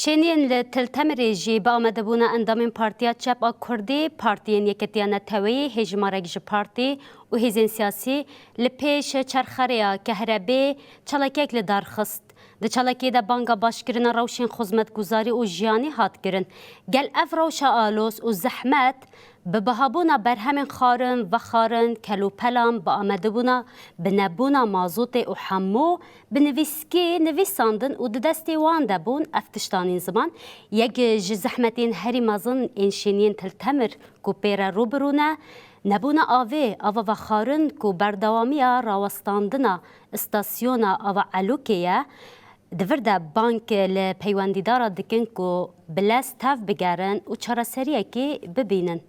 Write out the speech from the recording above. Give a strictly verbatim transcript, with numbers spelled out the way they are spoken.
Şêniyên li Til Temirê jî bi amadebûna endamên Partiya Çep a Kurdî, partiyên Yeketiya Neteweyî, hêjmarek ji partî û hêzên siyasî li pêş çerxereya kehrebê çalakiyek li dar xist. Di çalakiyê de banga başkirina rewşên xizmetguzarî û jiyanî hat kirin. Gel ev rewşa aloz û zehmet bi bihabûna berhemên xwarin, vexwarin, kelûpelan, bi amadebûna, bi nebûna mazotê û hemû bi nivîskî nivîsandin û di destê wan de bûn, ev tişt anîn ziman. Yek ji zehmetên herî mezin ên şêniyên Til Temir ku pê re rû bi rû ne, nebûna avê, ava vexwarin ku berdewamiya rawestandina îstasyona ava Elûkê ye. Di vir de bang li peywendîdara dikin ku bi lez tev bigerin û çareseriyekê bibînin.